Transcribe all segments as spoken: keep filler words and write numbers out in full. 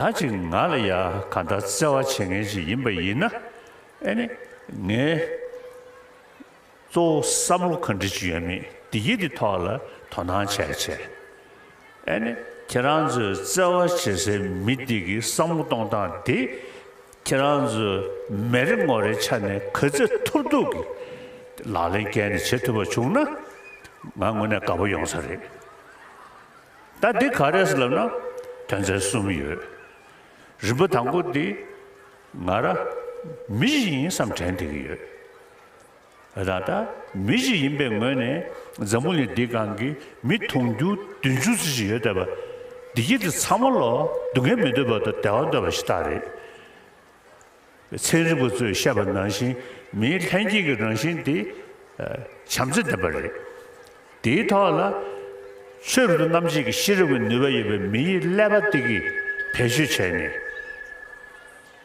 ད་ཅིག་ང་ལ་ཡ་གང་ལྟར་བརྩེ་བ་བྱེད་མཁན་ཅིག་ཡིན་པ་ཡིན་ན། ཨེ་ནི་ངས་གཙོ་བོ་བསམ་བློ་ག་འདྲ་ཅིག་ཡོད་མེད་འདི་གི་འདི་ཐོག་ལ་དོ་སྣང་བྱས་བྱས། ཨེ་ནི་ཁྱེད་རང་ཚོའི་བརྩེ་བ་བྱེད་སའི་མི་འདི་གི་བསམ་བློ་གཏོང་སྟངས་འདི་ཁྱེད་རང་ཚོའི་མི་རེ་ངོ་རེའི་ཆ་ནས་ག་ཚོད་ཐུབ་ཐུབ་ཀྱི་ལག་ལེན་བཀལ་ནས་བྱེད་ཐུབ་པ་བྱུང་ན་ང་དངོས་གནས་དགའ་པོ་ཡོང་ས་རེད། ད་འདི་ག་རེ་ཟེར་ལབ་ན་དོན་ཚན་གསུམ་ཡོད། རིམ་པ་དང་པོ་འདི་ང་རང་མི་ཞིག་ཡིན་བསམ་དྲན་བསྡད་ཀྱི་ཡོད། ད་ལྟ་མི་ཞིག་ཡིན་པའི་ངོས་ནས་འཛམ་བུ་གླིང་འདིའི་སྒང་གི་མི་དུང་ཕྱུར་བདུན་ཅུ་ཙམ་ཞིག་ཡོད་བསྡད་པ་འདི་གི་འདི་ཚང་མ་ལོ་སྡུག་བསྔལ་མི་འདོད་པ་དང་བདེ་བ་འདོད་པ་ཞིག་ད་རེད། ཚན་རིག་པ་ཚོས་བཤད་པ་ནང་བཞིན་མིའི་ལྷན་སྐྱེས་ཀྱི་རང་བཞིན་དེ་བྱམས་བརྩེ་ལྡན་པ་རེད། དེའི་ཐོག་ལ་ཆོས་རབ་ཏུ་རྣམ་འབྱེད་ཀྱི་ཤེས་རབ་ཀྱི་ནུས་པ་ཡོད་པའི་མི་ཡི་ཀླད་པ་དེ་གིས་བེད་སྤྱོད་བྱས་ནས་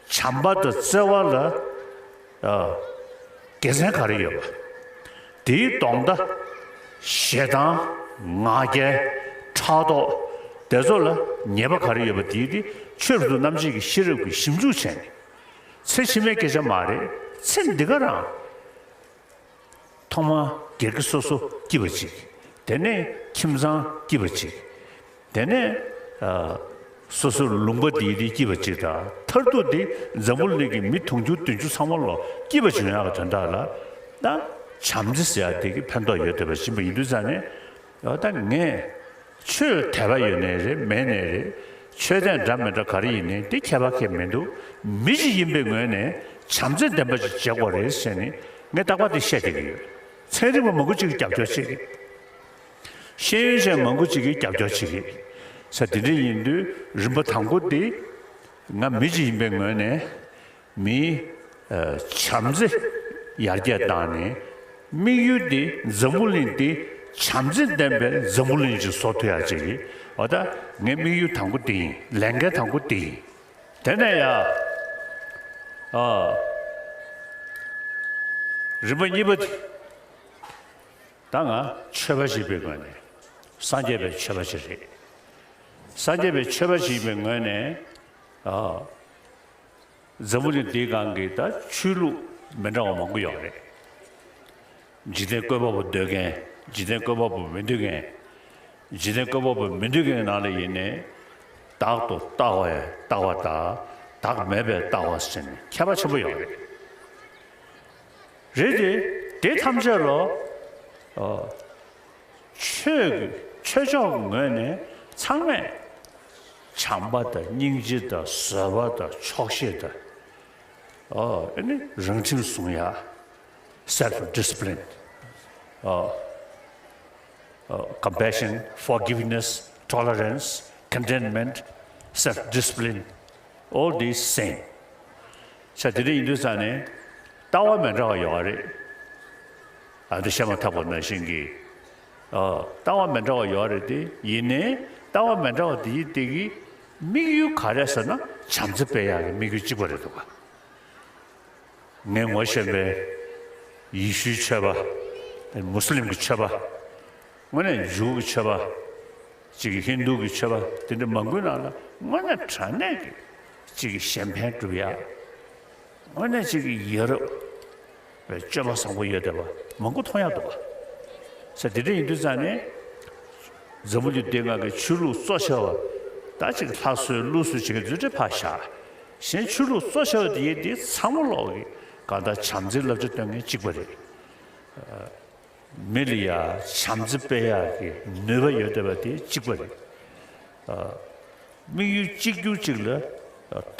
བྱམས་པ་དང་བརྩེ་བ་ལ་དགེ་མཚན་ག་རེ་ཡོད་པ། དེའི་གདོང་མདའ། ཞེ་སྡང་། ང་རྒྱལ། ཕྲག་དོག་དེ་ཚོ་ལ་ཉེས་པ་ག་རེ་ཡོད་པ་དེའི་དེ་ཆོས་རབ་ཏུ་རྣམ་འབྱེད་ཀྱི་ཤེས་རབ་ཀྱིས་ཞིབ་འཇུག་བྱས་ནས། ཚེ་ཕྱི་མའི་སྐད་ཆ་མ་རེད། ཚེ་འདི་ག་རང་། ཐོག་མར་སྒེར་གྱི་སོ་སོ་སྐྱིད་པ་ཅིག་དེ་ནས་ཁྱིམ་ཚང་སྐྱིད་པ་ཅིག་དེ་ནས་ཨ། སོ་སོའི་ལུང་པ་འདིའི་དེ་སྐྱིད་པ་ཅིག་དང་མཐར་ཐུག་དེ་འཛམ་བུ་གླིང་གི་མི་དུང་ཕྱུར་བདུན་ཅུ་ཚང་མ་ལོ་སྐྱིད་པ་བྱུང་ཡག་གི་དོན་དག་ལ་ད་བྱམས་བརྩེ་ཟེར་ཡག་དེ་གི་ཕན་ཐོགས་ཡོད་བསྡད་པ་ཕྱིན་པ་ཡིན་དུས་ཙང་ནས་ཨོ་ད་ངས་ཆོས་དད་པ་ཡོད་ནའི་རེད་མེད་ནའི་རེད། ཆོས་དད་འདྲ་མི་འདྲ་ག་རེ་ཡིན་ནའི་དེ་ཁྱད་པར་གང་མི་འདུག་མི་ཞིག་ཡིན་པའི་ངོས་ནས་བྱམས་བརྩེ་ལྡན་པ་ཞིག་བྱེད་དགོས་རེད་ཟེར་ནས་ངས་རྟག་པར་དེ་བཤད་བསྡད་ཀྱི་ཡོད། ཚན་རིག་པ་མང་པོ་ཅིག་གིས་རྒྱབ་སྐྱོར་བྱེད་ཀྱི། ཤེས་ཡོན་ཅན་མང་པོ་ཅིག་གིས་རྒྱབ་སྐྱོར་བྱེད་ཀྱི། ས་དེ་འདྲ་ཡིན་དུས་རིམ་པ་དང་པོ་དེ་ང་མི་ཞིག་ཡིན་པའི་ངོས་ནས། མིའི་ཨ། བྱམས་བརྩེ་ཡར་རྒྱས་བཏང་ནས་དམིགས་ཡུལ་དེ་འཛམ་བུ་གླིང་འདི་བྱམས་བརྩེ་ལྡན་པའི་འཛམ་བུ་གླིང་ཞིག་བཟོ་ཐུབ་ཡག་ཅིག་གི་འོ་ད་ངའི་དམིགས་ཡུལ་དང་པོ་དེ་ཡིན། ལས་འགན་དང་པོ་དེ་ཡིན། དེ་ནས་ཡ་ཨ། རིམ་པ་གཉིས་པ་དེ་ད་ང་ཆོས་པ་ཞིག་པའི་ངོས་ནས་སངས་རྒྱས་པའི་ཆོས་པ་ཞིག་རེད། སངས་རྒྱས་པའི་ཆོས་པ་ཞིག་པའི་ངོས་ནས་ཨ། འཛམ་བུ་གླིང་འདིའི་སྒང་གི་ད་ཆོས་ལུགས་མི་འདྲ་བ་མང་པོ་ཡོད་རེད། འཇིག་རྟེན་བཀོད་པ་པོ་འདོད་མཁན། འཇིག་རྟེན་བཀོད་པ་པོ་མི་འདོད་མཁན། འཇིག་རྟེན་བཀོད་པ་པོ་མི་འདོད་མཁན་ནང་ལ་ཡིན་ནའི་བདག་ཏུ་ལྟ་བའི་ལྟ་བ་དང་བདག་མེད་པའི་ལྟ་བ་ཟེར་ནས་ཁྱད་པར་ཆེན་པོ་ཡོད་རེད། རེད་དེ། དེ་ཐམས་ཅད་ལོ། ཨ། ཆོས་ཀྱི་ཆོས་ཕྱོགས་ཀྱི་ངོས་ནས་ཚང་མས་བྱམས་པ་དང་སྙིང་རྗེ་དང་བཟོད་པ་དང་ཆོག་ཤེས་དང་། ཨ། ཨ་ནི་རང་ཁྲིམས་སྲུང་ཡ། self discipline། ཨ། ཨ། compassion, forgiveness, tolerance, contentment, self discipline, all these same། ས་དེ་འདྲ་ཡིན་དུས་ཙང་ནས་ལྟ་བ་མི་འདྲ་བ་ཡོད་རེད། ཨ་འདི་བཤད་མ་ཐག་པ་ནང་བཞིན་གྱི། ཨ། ལྟ་བ་མི་འདྲ་བ་ཡོད་རེད་དེ། ཡིན་ནའི་ལྟ་བ་མི་འདྲ་བ་དེ་ཡི་དེ་གི་དམིགས་ཡུལ་ག་རེ་ཟེར་ན་བྱམས་བརྩེ་སྤེལ་ཡག་གི་དམིགས་ཡུལ་གཅིག་པ་རེད་འདུག་ག་ངས་ངོ་ཤེས་པའི་ཡེ་ཤུའི་ཆོས་པ། མུ་སི་ལིམ་གྱི་ཆོས་པ། དངོས་གནས་ཇུའུ་གི་ཆོས་པ། གཅིག་གི་ཧིན་དུ་གི་ཆོས་པ་དེ་འདྲ་མང་པོའི་ནང་ལ་དངོས་གནས་དྲང་གནས་ཀྱི་གཅིག་གི་གཞན་ཕན་སྒྲུབ་ཡ། དངོས་གནས་གཅིག་གི་ཡ་རབས་པའི་སྤྱོད་པ་བཟང་པོ་ཡོད་བསྡད་པ་མང་པོ་མཐོང་ཡག་འདུག་པ། ས་དེ་འདྲ་ཡིན་དུས་ཙང་ནས་འཛམ་བུ་གླིང་འདི་སྒང་གི་ཆོས་ལུགས་གཙོ་ཆེ་བ་ད་ཅིག་ལྷ་གསོལ་ཀླུ་གསོལ་བྱེད་མཁན་ཚོ་འདྲ་ཕར་བཞག་གཞན་ཆོས་ལུགས་གཙོ་ཆེ་བ་དེ་ཡིན་དེ་ཚང་མ་ལོག་གི་གང་ལྟར་བྱམས་བརྩེའི་བསླབ་བྱ་སྟོན་མཁན་གཅིག་པ་རེད། མི་ལ་ཡ་བྱམས་བརྩེ་སྤེལ་ཡག་གི་ནུས་པ་ཡོད་བསྡད་པ་དེ་གཅིག་པ་རེད། ཨ། དམིགས་ཡུལ་གཅིག་གྱུར་གཅིག་ལ་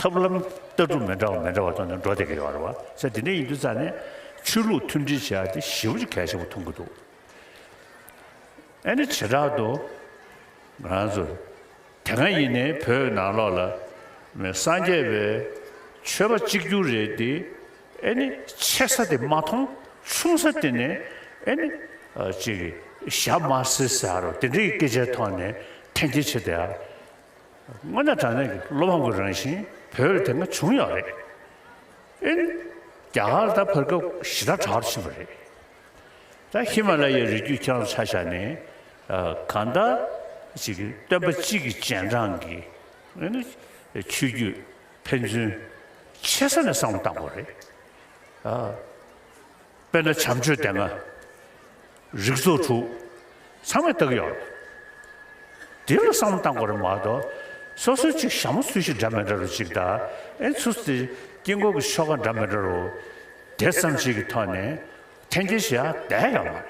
ཐབས་ལམ་ལྟ་གྲུབ་མི་འདྲ་བ་མི་འདྲ་བ་ཐོག་ནས་འགྲོ་བསྡད་ཀྱི་ཡོད་རེད་བ། ས་དེ་འདྲ་ཡིན་དུས་ཙང་ནས་ཆོས་ལུགས་མཐུན་སྒྲིལ་བྱེད་ཡག་དེ་ཞེ་པོ་ཅིག་གལ་ཆེན་པོ་མཐོང་གི་འདུག་ཨ་ནི་བྱེ་བྲག་ཏུ་ང་རང་ཚོ་དེ་སྔ་ཡིན་ནའི་བོད་ནང་ལོགས་ལ་མི་སངས་རྒྱས་པའི་ཆོས་པ་གཅིག་གྱུར་རེད་དེ། ཨེ་ནི་ཆེ་ས་དེ་མ་མཐོང་། ཆུང་ས་དེ་ནས་ཨེ་ནི་ཨ་ཅིག་ཞྭ་དམར་སེར་ཟེར་རོ་དེ་འདྲའི་སྐད་ཆའི་ཐོག་ནས་འཐེན་འཁྱེར་བྱེད་བསྡད་ཡ། དངོས་གནས་དྲང་གནས་ཀྱི་བློ་ཕམ་གྱི་རང་བཞིན་བོད་ལ་དེ་སྔ་བྱུང་ཡོད་རེད། ཨེ་ནི་རྒྱ་གར་ད་བར་སྐབས་ཞེ་དྲག་དྲག་རུ་ཕྱིན་པ་རེད། ད་ཧི་མ་ལ་ཡའི་རི་རྒྱུད་ཁྱེད་རང་ཚོ་ཆ་བཞག་ནས་ཨ་གང་ལྟར་ཅིག་སྟོན་པ་གཅིག་གི་རྗེས་འབྲང་གི་ཨེ་ནི་ ཆོས་བརྒྱུད་ཕན་ཚུན་ཆེ་ས་ནས་བསམ་བློ་བཏང་དགོས་རེད། ཨ། དཔེར་ན་བྱམས་ཆོས་སྡེ་ལྔ། རིགས་ཚོགས་དྲུག། ཚང་མས་བལྟ་གི་ཡོད་རེད། དེ་ལ་བསམ་བློ་བཏང་དགོས་རེད་མ་གཏོགས། སོ་སོའི་ཅིག་ཞྭ་མོ་སུ་ཞིག་འདྲ་མི་འདྲ་རུ་ཅིག་དང་། ཨེ་ཚུ་དེ་དཀྱིལ་འཁོར་གྱི་ཆོ་ག་འདྲ་མི་འདྲ་རུ། དེ་ཙམ་ཅིག་གི་ཐོག་ནས་འཐེན་འཁྱེར་བྱེད་ཡ་བསྡད་ཡོད་མ་རེད།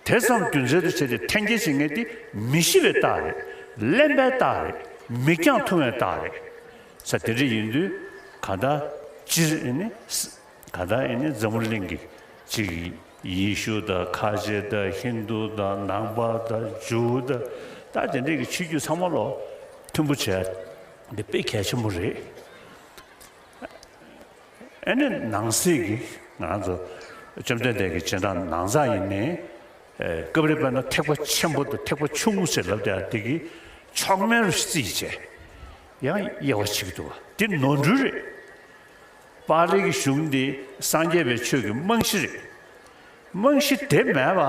དེ་ཙམ་རྒྱུ་མཚན་དུ་བྱས་ཏེ་འཐེན་འཁྱེར་བྱེད་མཁན་དེ་མི་ཤི་བའི་རྟགས་རེད། གླེན་པའི་རྟགས་རེད། མིག་རྒྱང་ཐུང་བའི་རྟགས་རེད། ས་དེ་འདྲ་ཡིན་དུས་གང་ལྟར་སྤྱིར་ཨེ་ནི། གང་ལྟར་ཨེ་ནི་འཛམ་བུ་གླིང་གི་ཅིག་ཡེ་ཤུ་དང་ཁ་ཆེ་དང་ཧིན་དུ་དང་ནང་པ་དང་ཇུའུ་དང་། ད་དེ་འདྲའི་གི་ཆོས་བརྒྱུད་ཚང་མ་ལོ་མཐུན་པོ་བྱས་འདི་དཔེ་གལ་ཆེན་པོ་རེད། ཨེ་ནི་ནང་གསེས་ཀྱི་ང་རང་ཚོ་བཅོམ་ལྡན་འདས་ཀྱི་རྗེས་འབྲང་ནང་ཚང་ཡིན་ནའི། ཨེ། སྐབས་རེ་དཔེར་ན་ཐེག་པ་ཆེན་པོ་དང་ཐེག་པ་ཆུང་ངུ་ཟེར་ལབ་བསྡད་ཡ་དེ་གི་མཆོག་དམན་རུ་བརྩིས་བྱས། ཡང་དབྱེ་བ་ཕྱེ་གི་འདུག་བ། དེ་ནོར་འཁྲུལ་རེད། པཱ་ལི་གི་གཞུང་འདི་སངས་རྒྱས་པའི་ཆོས་ཀྱི་རྨང་གཞི་རེད། རྨང་གཞི་དེ་མེད་པ་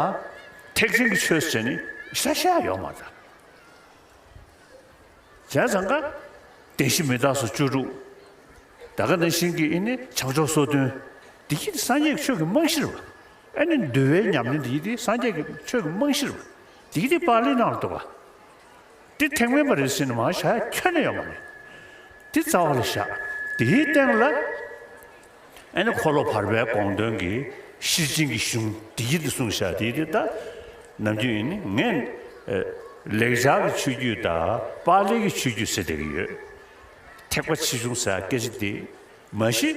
ཐེག་ཆེན་གྱི་ཆོས་ཟེར་ནི་ཤ་ཤ་ཡོད་མ་རེད། བྱས་ཙང་ཀ། བདེན་བཞི་མི་རྟག་སོགས་བཅུ་དྲུག། ད་ག་ནང་བཞིན་གྱི་ཨེ་ནི་བྱང་ཕྱོགས་སོ་བདུན། འདི་གི་སངས་རྒྱས་ཀྱི་ཆོས་ཀྱི་རྨང་གཞི་རེད་བ། ཨེ་ནི་འདུལ་བའི་ཉམས་ལེན་འདི་གི་སངས་རྒྱས་ཀྱི་ཆོས་ཀྱི་རྨང་གཞི་རེད་བ། འདི་གི་དེ་པཱ་ལིའི་ནང་ལ་འདུག་བ། དེ་ཐེག་དམན་པ་རེད་ཟེར་ནས་མར་བཞག་ཡ་ཁྱོན་ནས་ཡོད་མ་རེད། དེ་རྩ་བ་ལ་བཞག་དེའི་སྟེང་ལ། ཨེ་ནི་འཁོར་ལོ་བར་པའི་དགོངས་དོན་གྱི་ཤེར་ཕྱིན་གྱི་གཞུང་འདི་ཡིན་དུ་གསུངས་བཞག་དེ་དེ་ད་ནམ་རྒྱུན་ཡིན་ནི་ངས་ལེགས་སྦྱར་གྱི་ཆོས་བརྒྱུད་དང་པཱ་ལི་གི་ཆོས་བརྒྱུད་ཟེར་བསྡད་ཀྱི་ཡོད། ཐེག་པ་ཆེ་ཆུང་ཟེར་སྐད་ཆ་དེ་མ་གཞི་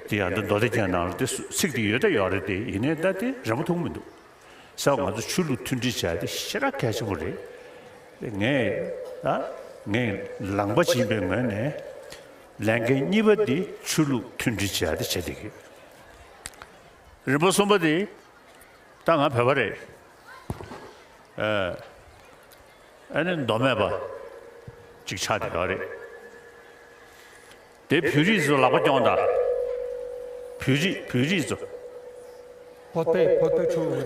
དེ་ཡང་ད་མདོ་སྡེ་རྒྱན་ནང་ལ་དེ་ཚིག་དེ་ཡོད་ད་ཡོད་རེད། དེ་ཡིན་ནའི་ད་དེ་རན་པོ་མཐོང་མི་འདུག་ས་ང་ཚོ་ཆོས་ལུགས་མཐུན་སྒྲིལ་བྱ་དེ་ཞེ་དྲག་གལ་ཆེན་པོ་རེད། ངས་ད་ངས་ལངས་པ་ཅིག་ཡིན་པའི་ངོས་ནས་ལས་འགན་གཉིས་པ་འདི་ཆོས་ལུགས་མཐུན་སྒྲིལ་བྱ་དེ་བྱེད་བསྡད་ཀྱི་ཡོད། རིམ་པ་གསུམ་པ་དེ་ད་ང་བོད་པ་རེད། ཨ་ནི་མདོ་སྨད་པ་ཅིག་ཆགས་བསྡད་ཡོད་རེད། དེ་བོད་རིགས་ཚོ་ལག་པ་རྐྱོང་དང་། བོད་རིགས་བོད་རིགས་ཚོ། བོད་པའི་བོད་པའི་ཕྲུ་གུ།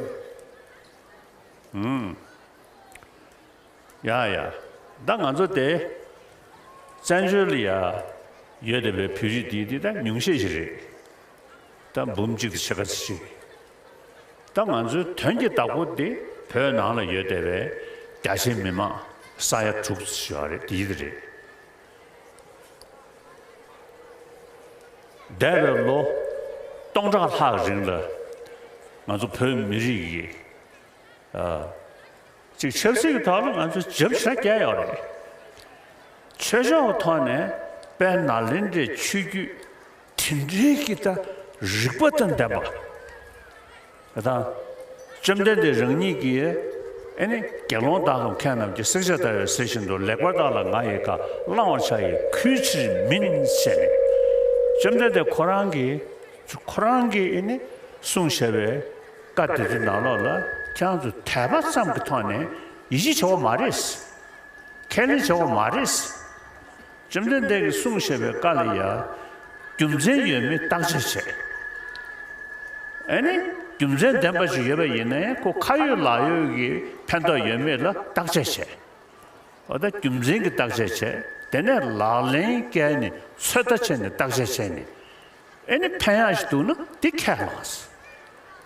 ཡ་ཡ། ད་ང་ཚོ་དེ་བཙན་བྱོལ་ལ་ཡ་ཡོད་བསྡད་པའི་བོད་རིགས་དེ་དེ་ད་ཉུང་ཤས་ཤིག་རེད། ད་འབུམ་གཅིག་དང་ཕྱེད་ཀ་ཙམ་ཞིག་ད་ང་ཚོའི་དོན་གྱི་བདག་པོ་དེ་བོད་ནང་ལ་ཡོད་བསྡད་པའི་རྒྱ་ཆེའི་མི་མང་ས་ཡ་དྲུག་ཙམ་ཞིག་ཡོད་རེད། དེ་ཡིན་རེད། འདས་པའི་ལོ་སྟོང་ཕྲག་ལྷག་རིང་ལ་ང་ཚོ་བོད་མི་རིགས་ཀྱི་ཨ། ཅིག་ཆབ་སྲིད་ཀྱི་ཐོག་ལ་ང་ཚོ་རྒྱབ་ཤ་རྒྱག་ཡོད་རེད། ཆོས་ཕྱོགས་ཀྱི་ཐོག་ནས་དཔལ་ནཱ་ལེནྡྲའི་ཆོས་བརྒྱུད་དེ་འདྲའི་གི་ད་རིག་པ་དང་ལྡན་པ། ད་བཅོམ་ལྡན་འདས་རང་ཉིད་ཀྱིས་ཨེ་ནི་དགེ་སློང་དག་གམ་མཁས་རྣམས་ཀྱིས། བསྲེག་བཅད་ལྟ་བས་ཟེར་བཞིན་དུ། ལེགས་པར་བརྟགས་ལ་ང་ཡི་བཀའ། བླང་བར་བྱ་ཡི་གུས་ཕྱིར་མིན་ཞེས་ནས། བཅོམ་ལྡན་འདས་ཁོ་རང་གིས་ཁོ་རང་གིས་ཨེ་ནི་གསུངས་བཞག་པའི་བཀའ་དེ་ཚོའི་ནང་ལོགས་ལ་ཁྱེད་རང་ཚོ་དད་པ་ཙམ་གྱི་ཐོག་ནས་ཡིད་ཆེས་བྱེད་དགོས་མ་རེད། ཁས་ལེན་བྱེད་དགོས་མ་རེད། བཅོམ་ལྡན་འདས་ཀྱིས་གསུངས་བཞག་པའི་བཀའ་ལ་ཡ་རྒྱུ་མཚན་ཡོད་མེད་བརྟག་དཔྱད་བྱས། ཨ་ནི་རྒྱུ་མཚན་ལྡན་པ་ཞིག་ཡོད་པ་ཡིན་ན་ཡང་ཁོ་ཁ་ཡོད་ལག་ཡོད་ཀྱི་ཕན་ཐོགས་ཡོད་མེད་ལ་བརྟག་དཔྱད་བྱས། འོ་ད་རྒྱུ་མཚན་གྱི་བརྟག་དཔྱད་བྱས། དེ་ནས་ལག་ལེན་བཀལ་ནས་ཚོད་ལྟ་བྱས་ནས་བརྟག་དཔྱད་བྱས་ནས། ཨེ་ནི་ཕན་ཡག་ཞིག་འདུག་ན་དེ་ཁས་བླངས།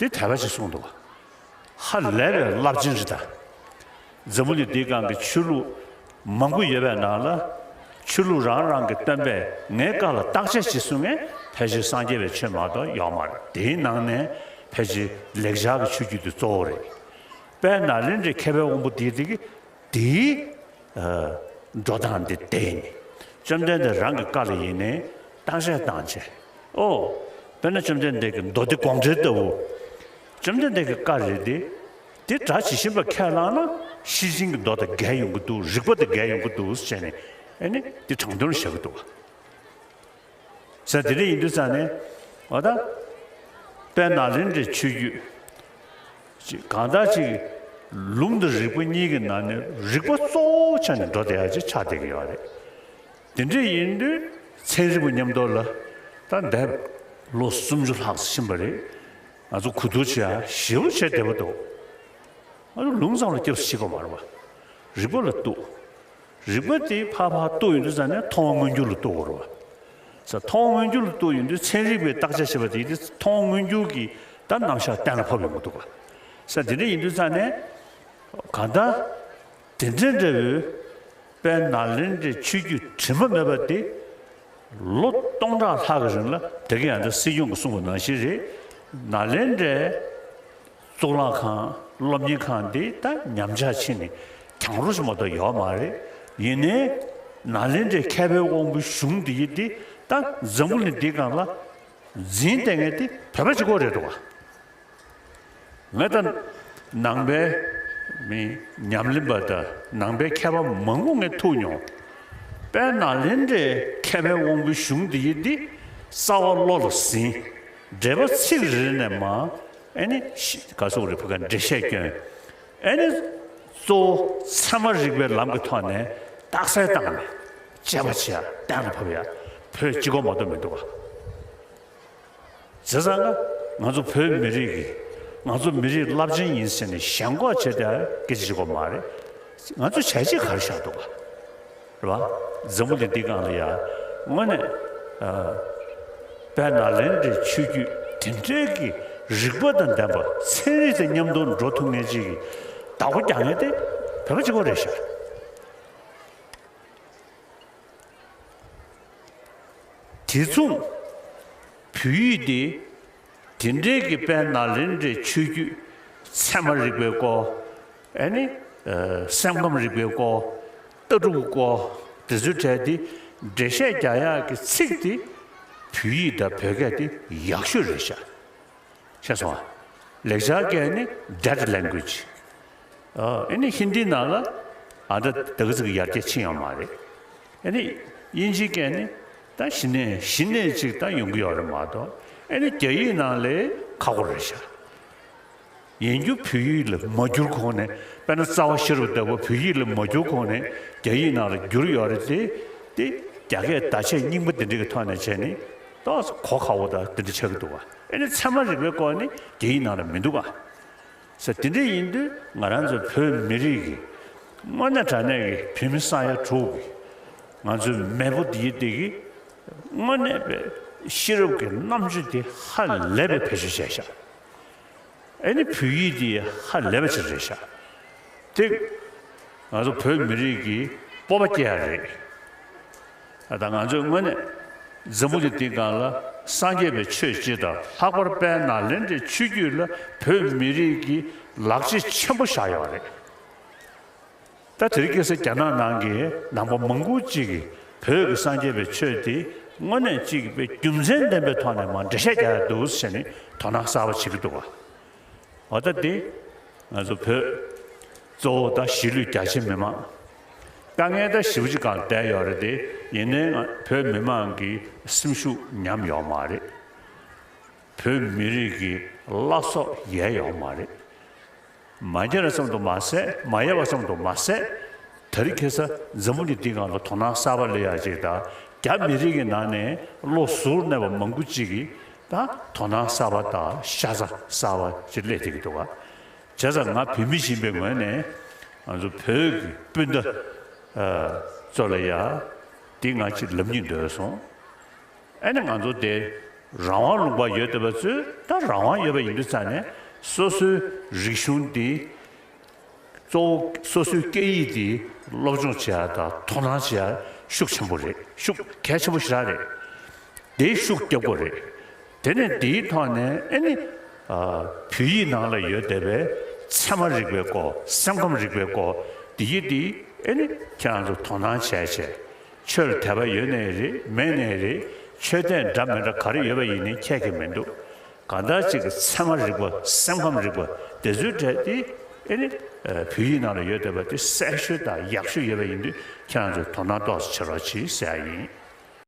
དེ་དད་པ་ཞིག་གསུངས་འདུག་ཧ་ལས་པའི་རླབས་ཆེན་རེད་ད། འཛམ་བུ་གླིང་འདིའི་སྒང་གི་ཆོས་ལུགས་མང་པོ་ཡོད་པའི་ནང་ལ། ཆོས་ལུགས་རང་རང་གི་སྟོན་པས་ངའི་བཀའ་ལ་བརྟག་དཔྱད་བྱེད་གསུང་མཁན་ཕལ་ཆེར་སངས་རྒྱས་པའི་ཆོས་མ་གཏོགས་ཡོད་མ་རེད། དེའི་ནང་ནས་ཕལ་ཆེར་ལེགས་སྦྱར་གྱི་ཆོས་བརྒྱུད་དེ་གཙོ་བོ་རེད། དཔལ་ནཱ་ལེནྡྲའི་མཁས་པའི་དབང་པོ་དེའི་དེ་གི་དེའི་ཨ་འགྲོ་སྟངས་དེ་བསྟན་ནས། བཅོམ་ལྡན་འདས་རང་གི་བཀའ་ལ་ཡིན་ནའི་བརྟག་དཔྱད་བཏང་བྱས། ཨོ། དཔེར་ན་བཅོམ་ལྡན་འདས་ཀྱི་མདོ་སྡེ་དགོངས་འགྲེལ་ལྟ་བུ། བཅོམ་ལྡན་འདས་ཀྱི་བཀའ་རེད་དེ། དེ་སྒྲ་ཇི་བཞིན་པ་ཁས་བླངས་ན་ཤེར་ཕྱིན་གྱི་མདོ་དང་འགལ་ཡོང་གི་འདུག་རིགས་པ་དང་འགལ་ཡོང་གི་འདུག་ཟེར་ནས་ཨེ་ནི་དེ་དྲང་དོན་ལ་བཞག་གི་འདུག་ཟེར། དེ་འདྲ་ཡིན་དུས་ཙང་ནས་འོ་ད་དཔལ་ནཱ་ལེནྡྲའི་ཆོས་བརྒྱུད་ཅིག་གང་ལྟར་ཅིག་ལུང་དང་རིགས་པ་གཉིས་ཀྱི་ནང་ནས་རིགས་པ་གཙོ་བོ་ཆགས་ནས་འགྲོ་བསྡད་ཡ་ཅིག་ཆགས་བསྡད་ཀྱི་ཡོད་རེད། དེ་འདྲ་ཡིན་དུས་ཚན་རིག་པ་མཉམ་དུ་ལ་ད་འདས་ལོ་སུམ་ཅུ་ལྷག་ཙམ་ཕྱིན་པ་རེད། ང་ཚོ་གོ་བསྡུར་བྱེད་ཡ་ཞེ་པོ་བྱས་བསྡད་པ་འདུག་ང་ཚོ་ལུང་ཙམ་ལ་སྐྱབས་སུ་མཆི་དགོས་མ་རེད་པ། རིགས་པ་ལ་གཏུགས། རིག་པ་དེ་ཕར་ཕར་གཏུགས་ཡོང་དུས་ཙང་ནས་མཐོང་བ་མངོན་གྱུར་ལ་གཏུགས་དགོས་རེད་བ། ས་མཐོང་བ་མངོན་གྱུར་ལ་གཏུགས་ཡོང་དུས་ཚན་རིག་པའི་བརྟག་དཔྱད་བྱེད་པ་དེ་དེ་མཐོང་བ་མངོན་གྱུར་གྱི་ད་རྣམ་གཞག་གཏན་ལ་ཕབ་ཡོང་གི་འདུག་བ། ས་དེ་འདྲ་ཡིན་དུས་ཙང་ནས་གང་ལྟར་དེ་འདྲ་འདྲ་བོའི་དཔལ་ནཱ་ལེནྡྲའི་ཆོས་བརྒྱུད་དྲི་མ་མེད་པ་དེ་ལོ་སྟོང་ཕྲག་ལྷག་གི་རིང་ལ་དེ་ག་ཡང་ད་སྲིད་སྐྱོང་གིས་གསུངས་པ་ནང་བཞིན་རེད། ནཱ་ལེནྡྲའི་གཙུག་ལག་ཁང་སློབ་གཉེར་ཁང་འདི་ད་ཉམས་ཆག་ཕྱིན་ནས་གྱང་རོ་ཞིག་མ་གཏོགས་ཡོད་མ་རེད། ཡིན་ནའི་ནཱ་ལེནྡྲའི་མཁས་པའི་དབང་པོའི་གཞུང་འདི་ཡི་འདི་ད་འཛམ་བུ་གླིང་འདིའི་སྒང་ལ་འཛིན་བསྡད་མཁན་དེ་བོད་པ་གཅིག་པོ་རེད་འདུག་ག། ངས་ད་ནང་པའི་མི་ཉམས་ལེན་པ་དང་ནང་པའི་མཁས་པ་མང་པོ་ངས་ཐུག་མྱོང་། དཔལ་ནཱ་ལེནྡྲའི་མཁས་པའི་དབང་པོའི་གཞུང་འདི་ཡི་འདི་རྩ་བ་བློ་ལ་ཟིན། འགྲེལ་པ་ཚིག་རེ་རེ་ནས་མར་ཨེ་ནི་ཤི་ག་སོགས་རེ་ཕུ་ག་འགྲེལ་བཤད་སྐྱོན། ཨེ་ནི་གཙོ་བོ་ཚད་མ་རིག་པའི་ལམ་གྱི་ཐོག་ནས་རྟགས་གསལ་བཏང་ནས་དཔྱད་པ་བྱེད་ཡ་གཏན་ལ་ཕབ་ཡ་བོད་གཅིག་པོ་མ་གཏོགས་མི་འདུག་ག། བྱས་ཙང་ང་ང་ཚོ་བོད་མི་རིགས་ཀྱི་ང་ཚོ་མི་རིགས་རླབས་ཆེན་ཡིན་ཟེར་ནས་ཞེན་ཁོག་བྱེད་དེ་སྐད་ཆ་བྱེད་དགོས་མ་རེད། ང་ཚོ་བྱས་རྗེས་ག་རེ་བཞག་འདུག་ག། རེད་བ། འཛམ་བུ་གླིང་འདི་སྒང་ལ་ཡ་དངོས་གནས་ཨ། དཔལ་ནཱ་ལེནྡྲའི་ཆོས་བརྒྱུད་དེ་འདྲའི་གི་རིག་པ་དང་ལྡན་པ་ཚན་རིག་དང་མཉམ་དུ་འགྲོ་ཐུབ་མཁན་ཅིག་གི་བདག་པོ་རྒྱག་མཁན་དེ་བོད་པ་གཅིག་པོ་རེད་ཤག། དེ་མཚུངས་བོད་ཡིག་འདི་དེ་འདྲའི་གི་དཔལ་ནཱ་ལེནྡྲའི་ཆོས་བརྒྱུད་ཚད་མ་རིག་པའི་སྐོར། ཨ་ནི་ཨ་སེམས་ཁམས་རིག་པའི་སྐོར། ལྟ་གྲུབ་སྐོར། དེ་ཚོའི་གྲས་དེ་འགྲེལ་བཤད་རྒྱག་ཡག་གི་ཚིག་དེ་བོད་ཡིག་དང་བོད་སྐད་དེ་ཡག་ཤོས་རེད་ཤག། ཤེས་སོང་ཨ། ལེགས་སྦྱར་སྐད་ནི་dead language། ཨ་ཨ་ནི་ཧིན་དི་ནང་ལ་ཨ་ད་ད་ག་ཚོད་ཀྱི་ཡར་རྒྱས་ཕྱིན་ཡོད་མ་རེད། ཨ་ནི་དབྱིན་ཇིའི་སྐད་ནི་ད་གཞི་ནས་གཞི་ནས་ཅིག་ད་ཡོང་གི་ཡོད་རེད་མ་གཏོགས། ཨ་ནི་རྒྱ་ཡིག་ནང་ལས་ཁག་པོ་རེད་ཤག། ཡིན་རྒྱུ་བོད་ཡིག་ལ་མ་བསྒྱུར་གོང་ནས། དཔེར་ན་རྩ་བ་ཤེས་རབ་ལྟ་བུ་བོད་ཡིག་ལ་མ་བསྒྱུར་གོང་ནས་རྒྱ་ཡིག་ནང་ལ་བསྒྱུར་ཡོད་རེད་དེ། དེ་རྒྱ་སྐད་བརྡ་ཆད་རྙིང་པ་འདི་འདྲ་གི་ཐོག་ནས་བྱས་ནས་ཏོག་ཙམ་གོ་ཁག་པོ་དང་འདི་འདྲ་ཆགས་ཀྱི་འདུག་ག། ཨ་ནི་ཚད་མ་རིག་པའི་སྐོར་ནི་རྒྱ་ཡིག་ནང་ལ་མི་འདུག་ག། ས་དེ་འདྲ་ཡིན་དུས་ང་རང་ཚོ་བོད་མི་རིགས་ཀྱི་དངོས་གནས་དྲང་གནས་ཀྱི་བོད་མི་ས་ཡ་དྲུག་གི་ང་ཚོའི་མེས་པོ་འདི་ཡི་འདི་གི་དངོས་གནས་པའི་ཤེས་རབ་ཀྱི་རྣམ་དཔྱོད་དེ་ཧ་ལས་པའི་བེད་སྤྱོད་བྱས་ཤག། ཨ་ནི་བོད་ཡིག་འདི་ཧ་ལས་པ་ཅིག་རེད་ཤག། དེ་ང་ཚོ་བོད་མི་རིགས་ཀྱི་སྤོབས་པ་སྐྱེ་ཡ་རེད། ཨ་ད་ང་ཚོས་དངོས་གནས་འཛམ་བུ་གླིང་འདི་སྒང་ལ་སངས་རྒྱས་པའི་ཆོས་སྤྱི་དང་ལྷག་པར་དཔལ་ནཱ་ལེནྡྲའི་ཆོས་བརྒྱུད་ལ་བོད་མི་རིགས་ཀྱི་ལག་རྗེས་ཆེན་པོ་བཞག་ཡོད་རེད། ད་དེ་རིང་ཁ་སང་རྒྱ་ནག་ནང་གི་ནང་པ་མང་པོ་ཅིག་གིས་བོད་ཀྱི་སངས་རྒྱས་པའི་ཆོས་དེ་དངོས་གནས་ཅིག་པའི་རྒྱུ་མཚན་ལྡན་པའི་ཐོག་ནས་མར་འགྲེལ་བཤད་རྒྱག་ཡ་འདུག་ཟེར་ནས་དོ་སྣང་གསར་པ་བྱེད་ཀྱི་འདུག་ག། འོ་ད་དེ་ང་ཚོ་བོད་གཙོ་བོ་ད་གཞིས་ལུས་རྒྱ་ཆེ་མི་མང་དཀའ་ངལ་ད་ཞེ་པོ་ཅིག་སྒང་བསྡད་ཡོད་རེད་དེ། ཡིན་ནའི་ང་བོད་མི་མང་གི་སེམས་ཤུགས་ཉམས་ཡོད་མ་རེད། བོད་མི་རིགས་ཀྱི་བླ་སྲོག་ཡལ་ཡོད་མ་རེད། མ་ཡལ་ཙམ་དུ་མ་ཟད། མ་ཡལ་བ་ཙམ་དུ་མ་ཟད། དེ་རིང་ཁ་སང་འཛམ་བུ་གླིང་འདི་སྒང་ལ་དོ་སྣང་གསར་པ་སླེབས་ཡ་ཅིག་དང་། རྒྱ་མི་རིགས་ཀྱི་ནང་ནས་བློ་གཟུར་གནས་པ་མང་པོ་ཅིག་གིས་ད་དོ་སྣང་གསར་པ་དང་ཤ་ཚ་གསར་པ་ཅིག་སླེབས་བསྡད་ཀྱི་འདུག་ག། བྱས་ཙང་ང་བོད་མི་ཡིན་པའི་ངོས་ནས་ང་ཚོ་བོད་ཀྱི་སྤུན་ཟླ་ཨ་ཚོ་ལ་ཡ་འདི་ང་ཅིག་ལབ་སྙིང་འདོད་སོང་། ཨ་ནི་ང་ཚོ་དེ་རང་དབང་ལུང་པ་ཡོད་བསྡད་པ་ཚོས་ད་རང་དབང་ཡོད་པ་ཡིན་དུས་ཙང་ནས་སོ་སོའི་རིག་གཞུང་འདི་གཙོ་བོ་སོ་སོའི་སྐད་ཡིག་འདི་སློབ་སྦྱོང་བྱེད་ཡ་དང་དོ་སྣང་བྱེད་ཡ་ཤུགས་ཆེན་པོ་རེད། ཤུགས་གལ་ཆེན་པོ་ཞེ་དྲག་རེད། དེ་ཤུགས་རྒྱབ་དགོས་རེད། དེ་ནས་དེའི་ཐོག་ནས་ཨ་ནི་ཨ་བོད་ཡིག་ནང་ལ་ཡོད་བསྡད་པའི་ཚད་མ་རིག་པའི་སྐོར། སེམས་ཁམས་རིག་པའི་སྐོར། དེ་ཡིག་དེ་ཨ་ནི་ཁྱེད་རང་ཚོ་དོ་སྣང་བྱས་བྱས། ཆོས་ལ་དད་པ་ཡོད་ནའི་རེད། མེད་ནའི་རེད། ཆོས་དད་འདྲ་མི་འདྲ་ག་རེ་ཡོད་པ་ཡིན་ནའི་ཁྱད་ཀྱི་མི་འདུག། གང་ལྟར་ཅིག་གི་ཚད་མ་རིག་པ། སེམས་ཁམས་རིག་པ་དེ་ཚོའི་གྲས་དེ་ཨ་ནི་ཨ་བོད་ཡིག་ནང་ལ་ཡོད་བསྡད་པ་དེ་གསལ་ཤོས་དང་ཡག་ཤོས་ཡོད་པ་ཡིན་དུས་ཁྱེད་རང་ཚོས་དོ་སྣང་ཏོག་ཙམ་བྱེད་རོགས་གྱིས་ཟེར་ཡ་ཡིན།